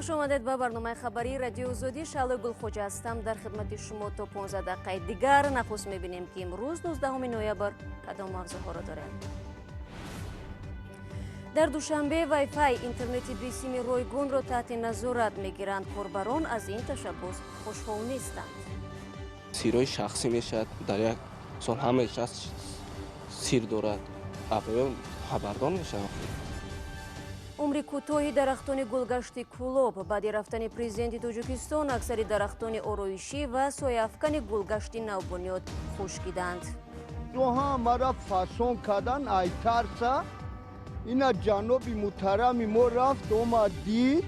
Хуш омадед ба барномаи хабарии Радиои Озодӣ. Шаҳлои Гулхоҷа ҳастам, дар хидмати шумо то 15 дақиқаи дигар. Нахуст мебинем, ки имрӯз, 19 ноябр, кадом мавзӯъҳоро дорем. Дар Душанбе вайфай, интернети бесими ройгонро таҳти назорат мегиранд. Корбарон аз ин ташаббус хушҳол нестанд. Сирҳои шахсӣ мешавад. Дар як сол ҳамаи шахс сир дорад, абоё хабардор мешаванд. Умри кӯтоҳи дарахтони гулгашти Кӯлоб. Баъди рафтани президенти Тоҷикистон аксари дарахтони ороишӣ ва сояафкани гулгашти навбунёд хушкиданд. Ҳамара фасон кардан ай тарса. Ина ҷаноби муҳтарами мо рафт, омад, дид,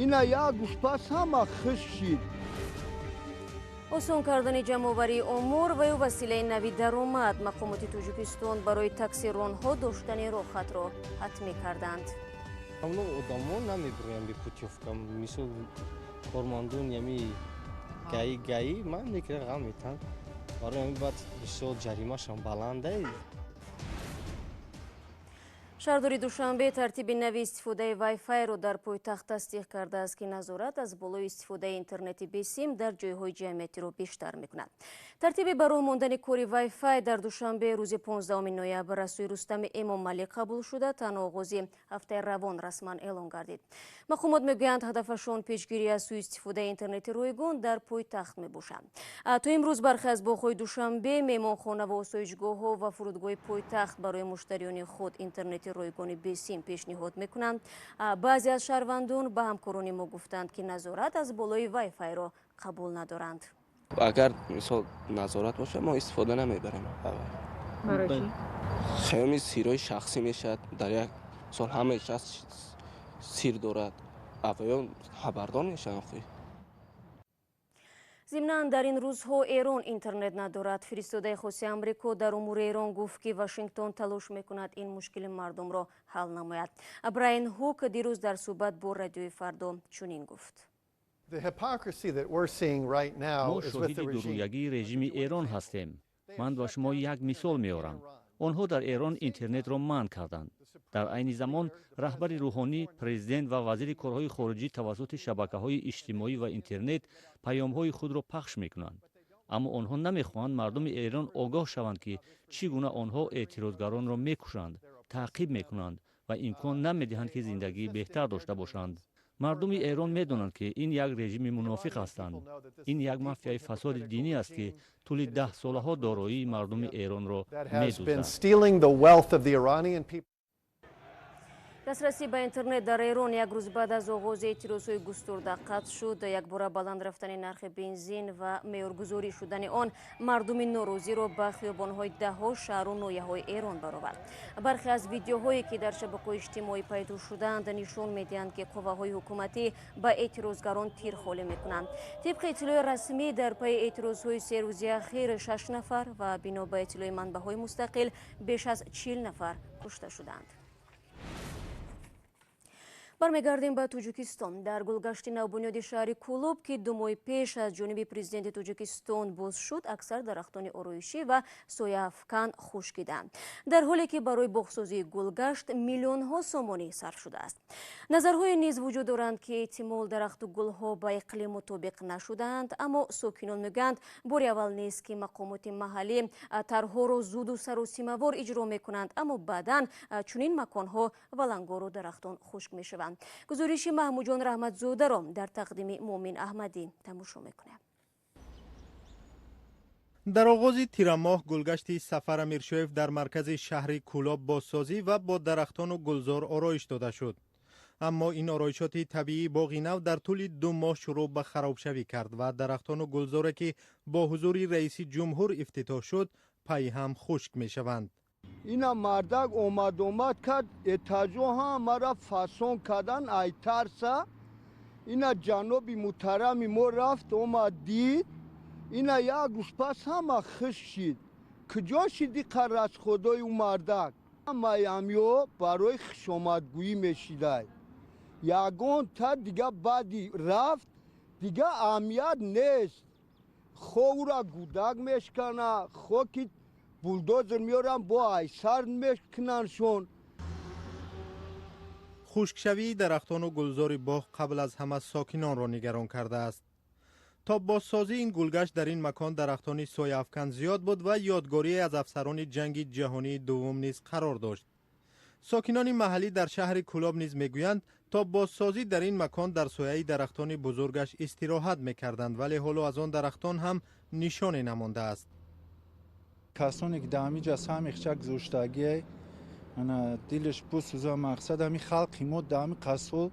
ина як гӯшпас ҳама хушк шид. Осон кардани ҷамъоварии омор ва ё василаи нави даромад. Мақомоти Тоҷикистон барои таксиронҳо доштани роҳхатро ҳатмӣ карданд. Ҳамно одамо намебироям бе путёвка. Мисол, кормандон ями ГАИ ман некра ғам метан. Барои ҳамин баъд мисол ҷаримашам баландай. Шаҳрдори Душанбе тартиби нави истифодаи вайфайро дар пойтахт тасдиқ кардааст, ки назорат аз болои истифодаи интернети бесим дар ҷойҳои ҷамъиятиро бештар мекунад. Тартиби ба роҳ мондани кори вайфай дар Душанбе рӯзи 15 ноябр аз сӯи Рустами Эмомалӣ қабул шуда, танҳо оғози ҳафтаи равон расман эълон гардид. Мақомот мегӯянд, ҳадафашон пешгирӣ аз сӯистифодаи интернети ройгон дар пойтахт мебошад. То имрӯз бархе аз боғҳои Душанбе, меҳмонхона ва осоишгоҳҳо ва фурудгоҳи пойтахт барои муштариёни худ интернети ройгони бесим пешниҳод мекунанд. Баъзе аз шаҳрвандон ба ҳамкорони мо гуфтанд, ки назорат аз болои вайфайро қабул надоранд. Агар мисол назорат бошад, мо истифода намебарем. Хиёми сирҳои шахсӣ мешавад. Дар як сол ҳамаи шахс сир дорад, абоё хабардор мешаванд. Зимнан, дар ин рӯзҳо Эрон интернет надорад. Фиристодаи хоси Амрико дар умури Эрон гуфт, ки Вашингтон талош мекунад ин мушкили мардумро ҳал намояд. Брайан Ҳук дирӯз дар суҳбат бо Радиои Фардо чунин гуфт: Мо шоҳиди дурӯягии режими Эрон ҳастем. Ман ба шумо як мисол меорам. Онҳо дар Эрон интернетро манъ карданд. Дар айни замон раҳбари рӯҳонӣ, президент ва вазири корҳои хориҷӣ тавассути шабакаҳои иҷтимоӣ ва интернет паёмҳои худро пахш мекунанд, аммо онҳо намехоҳанд мардуми Эрон огоҳ шаванд, ки чӣ гуна онҳо эътирозгаронро мекушанд, таъқиб мекунанд ва имкон намедиҳанд, ки зиндагии беҳтар дошта бошанд. Мардуми Эрон медонанд, ки ин як режими мунофиқ ҳастанд. Ин як мафияи фасоди динӣ аст, ки тӯли даҳсолаҳо дороии мардуми Эронро медуздад. Дастрасӣ ба интернет дар Эрон як рӯз баъд аз оғози эътирозҳои густурда қатъ шуд. Якбора баланд рафтани нархи бензин ва меъёргузорӣ шудани он мардуми норозиро ба хиёбонҳои даҳҳо шаҳру ноҳияҳои Эрон баровард. Бархе аз видеоҳое, ки дар шабакаҳои иҷтимоӣ пайдо шудаанд, нишон медиҳанд, ки қувваҳои ҳукуматӣ ба эътирозгарон тир холӣ мекунанд. Тибқи иттилои расмӣ, дар пайи эътирозҳои 3 рӯзи ахир шаш нафар ва бино ба иттилои манбаъҳои мустақил беш аз 40 нафар кушта шуданд. Бармегардем ба Тоҷикистон. Дар гулгашти навбунёди шаҳри Кӯлоб, ки 2 моҳи пеш аз ҷониби президенти Тоҷикистон боз шуд, аксар дарахтони ороишӣ ва сояафкан хушкиданд, дар ҳоле ки барои боғсозии гулгашт миллионҳо сомонӣ сарф шудааст. Назарҳое низ вуҷуд доранд, ки эҳтимол дарахту гулҳо ба иқлим мутобиқ нашудаанд, аммо сокинон мегӯянд, бори аввал нест, ки мақомоти маҳаллӣ тарҳҳоро зуду саросимавор иҷро мекунанд, аммо баъдан чунин маконҳо валангору дарахтон хушк мешаванд. Гузориши Маҳмудҷон Раҳматзодаро дар тақдими Муъмин Аҳмадӣ тамошо мекунем. Дар оғози тирамоҳ гулгашти Сафар Амиршоев дар маркази шаҳри Кӯлоб бозсозӣ ва бо дарахтону гулзор ороиш дода шуд. Аммо ин ороишоти табиии боғи нав дар тӯли 2 моҳ шурӯъ ба харобшавӣ кард ва дарахтону гулзоре, ки бо ҳузури раиси ҷумҳур ифтитоҳ шуд, пайҳам хушк мешаванд. Ина мардак омад, омад кард, этажо ҳамара фасон кардан ай тарса. Ина ҷаноби муҳтарами мо рафт, омад, дид, ина як рӯз пас ҳама хушк шид. Куҷо шиди расходои ӯ мардак? Ҳамаи амё барои хушомадгӯӣ мешидай. Ягон та дига баъди рафт дига аҳамият нест. Хо ӯра гудак мешкана, хо ки булдозер меорам, бо айсар мекунандшон. Хушкшавии дарахтону гулзори боғ қабл аз ҳама сокинонро нигарон кардааст. То бозсозии ин гулгашт дар ин макон дарахтони сояафкан зиёд буд ва ёдгорие аз афсарони ҷанги ҷаҳонии дуввум низ қарор дошт. Сокинони маҳаллӣ дар шаҳри Кӯлоб низ мегӯянд, то бозсозӣ дар ин макон дар сояи дарахтони бузургаш истироҳат мекарданд, вале ҳоло аз он дарахтон ҳам нишоне намондааст. Касоне ки дар ҳамин ҷа саҳми хича гузоштагие, ана дилаш бисӯза. Мақсад, ҳамин халқи мо дар ҳамин қасол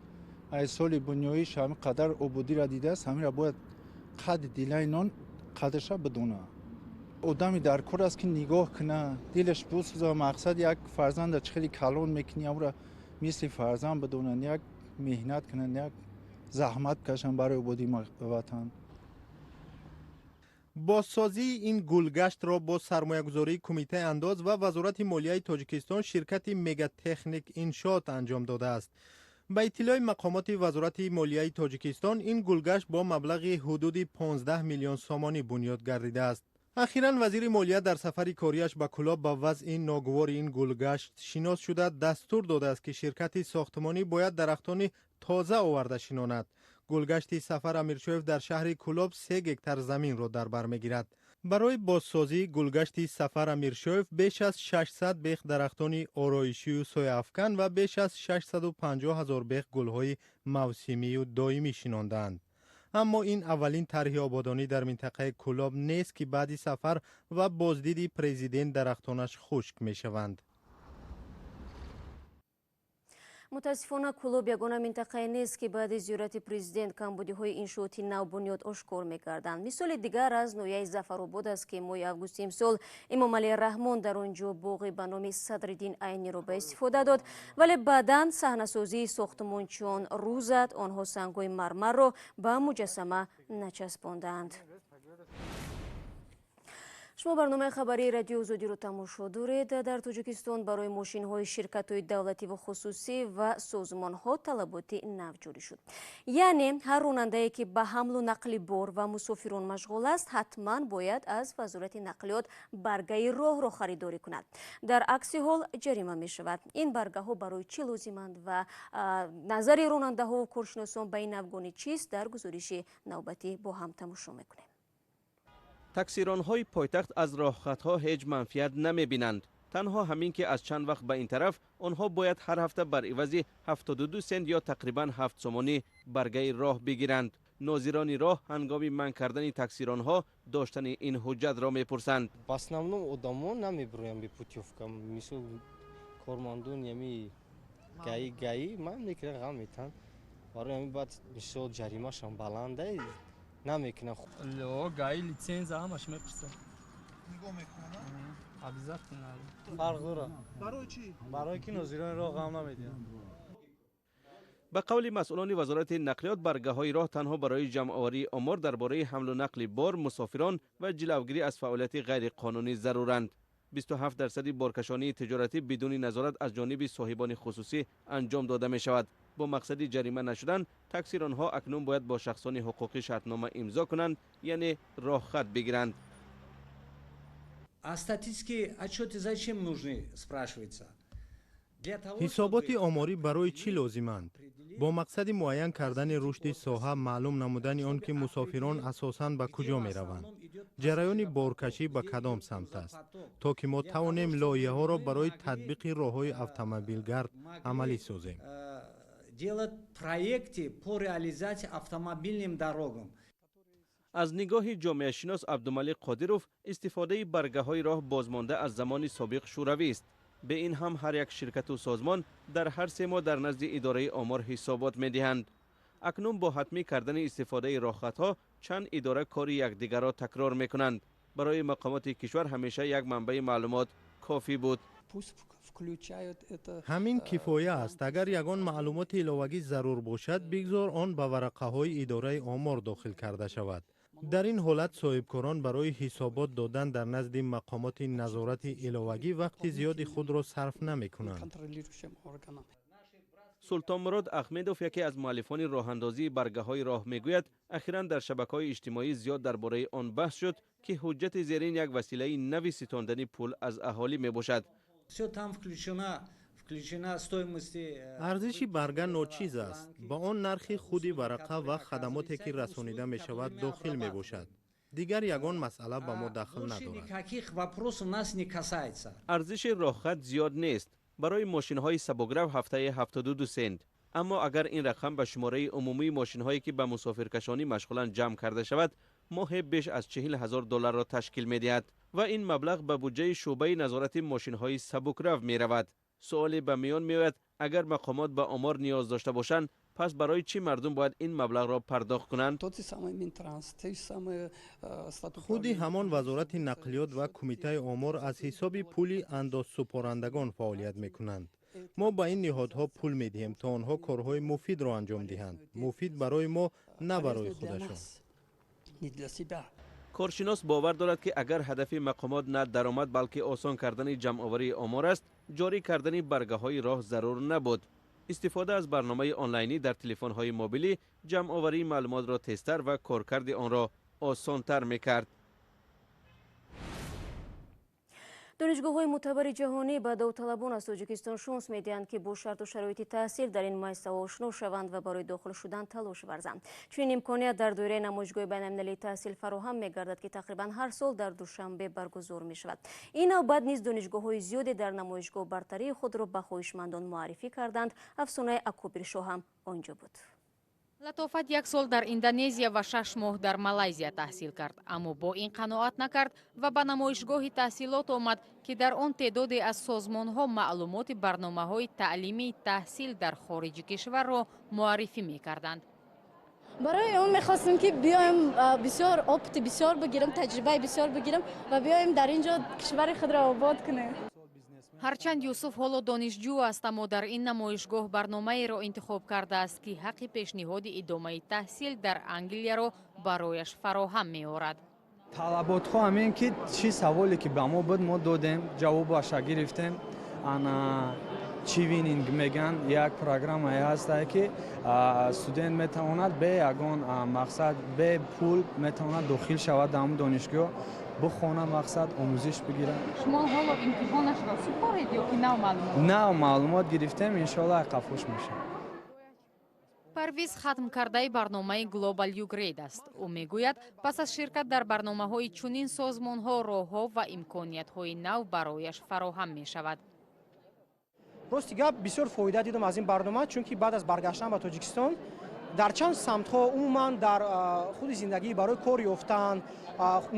аз соли бунёиш ҳамин қадар ободиро дидааст, ҳаминро бояд қадри дилаи нон қадрша бидона. Одами дар кор аст, ки нигоҳ куна, дилаш бисӯза. Мақсад, як фарзанда чӣ хеле калон мекунӣ, амра мисли фарзанд бидонанд, як меҳнат кунанд, як заҳмат кашанд барои ободии ватан. Бозсозии ин гулгаштро бо сармоягузории Кумитаи андоз ва Вазорати молияи Тоҷикистон ширкати «Мегатехник Иншоот» анҷом додааст. Ба иттилои мақомоти Вазорати молияи Тоҷикистон, ин гулгашт бо маблағи ҳудуди 15 миллион сомонӣ бунёд гардидааст. Ахиран вазири молия дар сафари кориаш ба Кӯлоб ба вазъи ногувори ин гулгашт шинос шуда, дастур додааст, ки ширкати сохтмонӣ бояд дарахтони тоза оварда шинонад. Гулгашти Сафар Амиршоев дар шаҳри Кӯлоб 3 гектар заминро дар бар мегирад. Барои бозсозии гулгашти Сафар Амиршоев беш аз 600 бех дарахтони ороишию сояафкан ва беш аз 650 ҳазор бех гулҳои мавсимию доимӣ шинондаанд. Аммо ин аввалин тарҳи ободонӣ дар минтақаи Кӯлоб нест, ки баъди сафар ва боздиди президент дарахтонаш хушк мешаванд. Мутаассифона, Кӯлоб ягона минтақае нест, ки баъди зиёрати президент камбудиҳои иншооти навбунёд ошкор мекарданд. Мисоли дигар аз ноҳияи Зафаробод аст, ки моҳи августи имсол Эмомалӣ Раҳмон дар он ҷо боғи ба номи Садриддин Айниро ба истифода дод, вале баъдан саҳнасозии сохтмончиён рӯ зад. Онҳо сангҳои мармарро ба муҷассама начаспондаанд. Шумо барномаи хабарии Радиои Озодиро тамошо доред. Дар Тоҷикистон барои мошинҳои ширкатҳои давлативу хусусӣ ва созмонҳо талаботи нав ҷорӣ шуд. Яъне ҳар ронандае, ки ба ҳамлу нақли бор ва мусофирон машғул аст, ҳатман бояд аз Вазорати нақлиёт баргаи роҳро харидорӣ кунад. Дар акси ҳол ҷарима мешавад. Ин баргаҳо барои чӣ лозиманд ва назари ронандаҳову коршиносон ба ин навгонӣ чист, дар гузориши навбатӣ бо ҳам тамошо мекунем. Таксиронҳои пойтахт аз роҳхатҳо ҳеҷ манфиат намебинанд. Танҳо ҳамин, ки аз чанд вақт ба ин тараф онҳо бояд ҳар ҳафта бар ивази 72 сент ё тақрибан 7 сомонӣ баргаи роҳ бигиранд. Нозирони роҳ ҳангоми манъ кардани таксиронҳо доштани ин ҳуҷҷатро мепурсанд. В основном одамо намебироянд бе путёвка. Мисол, кормандони ами ГАИ ман мекунанд, ғам метаҳанд. Барои ҳамин баъд, мисол, ҷаримашам баланда намекунам. ГАИ, лицензия, ҳамаш мепурсад. Нигоҳ мекунад. Обязательно. Фарқ дорад. Барои чӣ? Барои ки нозирони роҳ ғам намедиҳанд. Ба қавли масъулони Вазорати нақлиёт, баргаҳои роҳ танҳо барои ҷамъоварии омор дар бораи ҳамлу нақли бор, мусофирон ва ҷилавгирӣ аз фаъолияти ғайриқонунӣ заруранд. 27 дарсади боркашонии тиҷоратӣ бидуни назорат аз ҷониби соҳибони хусусӣ анҷом дода мешавад. Бо мақсади ҷарима нашудан, таксиронҳо акнун бояд бо шахсони ҳуқуқӣ шартнома имзо кунанд, яъне роҳхат бигиранд. А статистические отчеты зачем нужны, спрашивается? Ҳисоботи оморӣ барои чӣ лозиманд? Бо мақсади муайян кардани рушди соҳа, маълум намудани он, ки мусофирон асосан ба куҷо мераванд, ҷараёни боркашӣ ба кадом самт аст, то ки мо тавонем лоиҳаҳоро барои татбиқи роҳҳои автомобилгард амалӣ созем. Делать проекты по реализации автомобильным дорогам. Аз нигоҳи ҷомеашинос Абдумалик Қодиров, истифодаи баргаҳои роҳ бозмонда аз замони собиқ Шӯравист. Бе ин ҳам ҳар як ширкату созмон дар ҳар 3 моҳ дар назди идораи омор ҳисобот медиҳанд. Акнун бо ҳатмӣ кардани истифодаи роҳхатҳо чанд идора кори якдигарро такрор мекунанд. Барои мақомоти кишвар ҳамеша як манбаи маълумот кофӣ буд. Ҳамин кифоя аст. Агар ягон маълумоти иловагӣ зарур бошад, бигзор он ба варақаҳои идораи омор дохил карда шавад. Дар ин ҳолат соҳибкорон барои ҳисобот додан дар назди мақомоти назорати иловагӣ вақти зиёди худро сарф намекунанд. Султонмурод Ахмедов, яке аз муаллифони роҳандозии баргаҳои роҳ, мегӯяд, ахиран дар шабакаҳои иҷтимоӣ зиёд дар бораи он баҳс шуд, ки ҳуҷҷати зерин як василаи нави ситондани пул аз аҳолӣ мебошад. Все там включено. Включена стоимость. Арзиши барга ночиз аст. Ба он нархи худи варақа ва хадамоте, ки расонида мешавад, дохил мебошад. Дигар ягон масъала ба мо дахл надорад. Никаких вопросов нас не касается. Арзиши роҳхат зиёд нест. Барои мошинҳои сабукрав ҳафтае 72 сент. Аммо агар ин рақам ба шумораи умумии мошинҳое, ки ба мусофиркашонӣ машғуланд, ҷамъ карда шавад, моҳе беш аз 40 000 долларро ташкил медиҳад ва ин маблағ ба буҷаи шӯъбаи назорати мошинҳои сабукрав меравад. Суоле ба миён меояд: агар мақомот ба омор ниёз дошта бошанд, пас барои чӣ мардум бояд ин маблағро пардохт кунанд? Худи ҳамон Вазорати нақлиёт ва Кумитаи омор аз ҳисоби пули андозсупорандагон фаъолият мекунанд. Мо ба ин ниҳодҳо пул медиҳем, то онҳо корҳои муфидро анҷом диҳанд, муфид барои мо, на барои худашон. Коршинос бовар дорад, ки агар ҳадафи мақомот на даромад, балки осон кардани ҷамъоварии омор аст, ҷорӣ кардани баргаҳои роҳ зарур набуд. Истифода аз барномаи онлайнӣ дар телефонҳои мобилӣ ҷамъоварии маълумотро тезтар ва коркарди онро осонтар мекард. Донишгоҳҳои мӯътабари ҷаҳонӣ ба довталабон аз Тоҷикистон шонс медиҳанд, ки бо шарту шароити таҳсил дар ин муассисаҳо ошно шаванд ва барои дохил шудан талош варзанд. Чунин имконият дар доираи намоишгоҳи байналмилалии таҳсил фароҳам мегардад, ки тақрибан ҳар сол дар Душанбе баргузор мешавад. Ин навбат низ донишгоҳҳои зиёде дар намоишгоҳ бартарии худро ба хоҳишмандон муаррифӣ карданд. Афсонаи Акобиршоҳ ҳам он ҷо буд. Латофат як сол дар Индонезия ва 6 моҳ дар Малайзия таҳсил кард, аммо бо ин қаноат накард ва ба намоишгоҳи таҳсилот омад, ки дар он теъдоде аз созмонҳо маълумоти барномаҳои таълимии таҳсил дар хориҷи кишварро муаррифӣ мекарданд. Барои он мехостем, ки биёем, бисёр опыт и бисёр бигирам, таҷрибаи бисёр бигирам ва биёем, дар ин ҷо кишвари худро обод кунем. Ҳарчанд Юсуф ҳоло донишҷӯ аст, аммо дар ин намоишгоҳ барномаеро интихоб кардааст, ки ҳаққи пешниҳоди идомаи таҳсил дар Англияро барояш фароҳам меорад. Талаботҳо ҳамин ки чӣ саволе ки ба мо буд, мо додем, ҷавобаша гирифтем. Ана Chevening меган, як программае ҳастае, ки студент метавонад бе ягон мақсад, бе пул метавонад дохил шавад дар ҳамн донишгоҳ, бихона, мақсад, омӯзиш бигирад. Шумо ҳоло имтиҳонашро супоред ё ки нав маълумот? Нав маълумот гирифтем, иншоалло, қафош мешавад. Парвиз хатмкардаи барномаи Global Ugrade аст. Ӯ мегӯяд, пас аз ширкат дар барномаҳои чунин созмонҳо роҳҳо ва имкониятҳои нав барояш фароҳам мешавад. Рости гап, бисёр фоида дидам аз ин барнома, чунки баъд аз баргаштан ба Тоҷикистон дар чанд самтҳо, умуман дар худи зиндагӣ, барои кор ёфтан,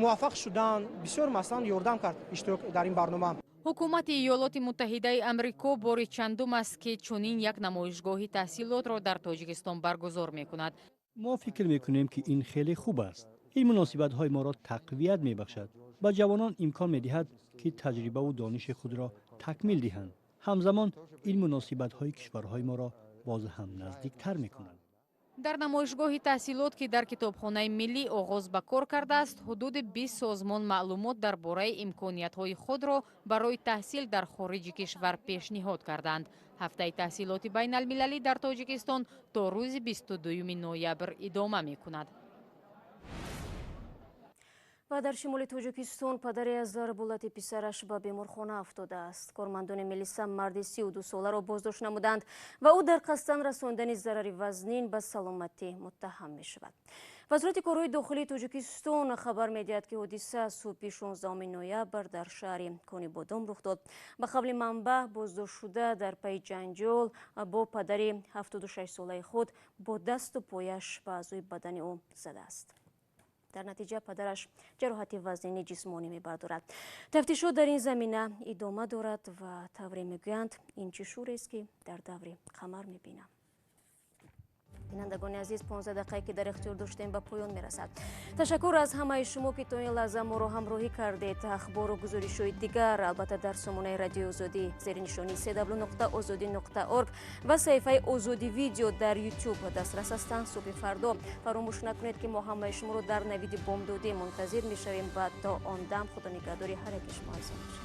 муваффақ шудан бисёр, масалан, ёрдам кард иштирок дар ин барнома. Ҳукумати Иёлоти Муттаҳидаи Амрико бори чандум аст, ки чунин як намоишгоҳи таҳсилотро дар Тоҷикистон баргузор мекунад. Мо фикр мекунем, ки ин хеле хуб аст. Ин муносибатҳои моро тақвият мебахшад, ба ҷавонон имкон медиҳад, ки таҷрибаву дониши худро такмил диҳанд. Ҳамзамон ин муносибатҳои кишварҳои моро боз ҳам наздиктар мекунад. Дар намоишгоҳи таҳсилот, ки дар Китобхонаи миллӣ оғоз ба кор кардааст, ҳудуди 20 созмон маълумот дар бораи имкониятҳои худро барои таҳсил дар хориҷи кишвар пешниҳод карданд. Ҳафтаи таҳсилоти байналмилалӣ дар Тоҷикистон то рӯзи 22 ноябр идома мекунад. Ва дар шимоли Тоҷикистон падаре аз зарбулати писараш ба беморхона афтодааст. Кормандони милиса марди 32 соларо боздошт намуданд ва ӯ дар қасдан расондани зарари вазнин ба саломатӣ муттаҳам мешавад. Вазорати корҳои дохилии Тоҷикистон хабар медиҳад, ки ҳодиса субҳи 16 ноябр дар шаҳри Конибодом рух дод. Ба қавли манбаъ, боздоштшуда дар пайи ҷанҷол бо падари 76-солаи худ бо дасту пояш ба аъзои бадани ӯ задааст. Дар натиҷа падараш ҷароҳати вазнини ҷисмонӣ мебардорад. Тафтишот дар ин замина идома дорад ва тавре мегӯянд, ин чӣ шӯрест, ки дар даври қамар мебинам. Бинандагони азиз, 15 дақиқае, ки дар ихтиёр доштем, ба поён мерасад. Ташаккур аз ҳамаи шумо, ки то ин лаҳза моро ҳамроҳӣ кардед. Ахбору гузоришҳои дигар, албатта, дар сомонаи Радиои Озодӣ зери нишонии cw.ozodi.org ва саҳифаи Озодӣ Видео дар Ютуб дастрас ҳастанд. Субҳи фардо фаромӯш накунед, ки мо ҳамаи шуморо дар Навиди бомдодӣ мунтазир мешавем ва то он дам Худо нигаҳдори ҳар яки шумо азизон бошад.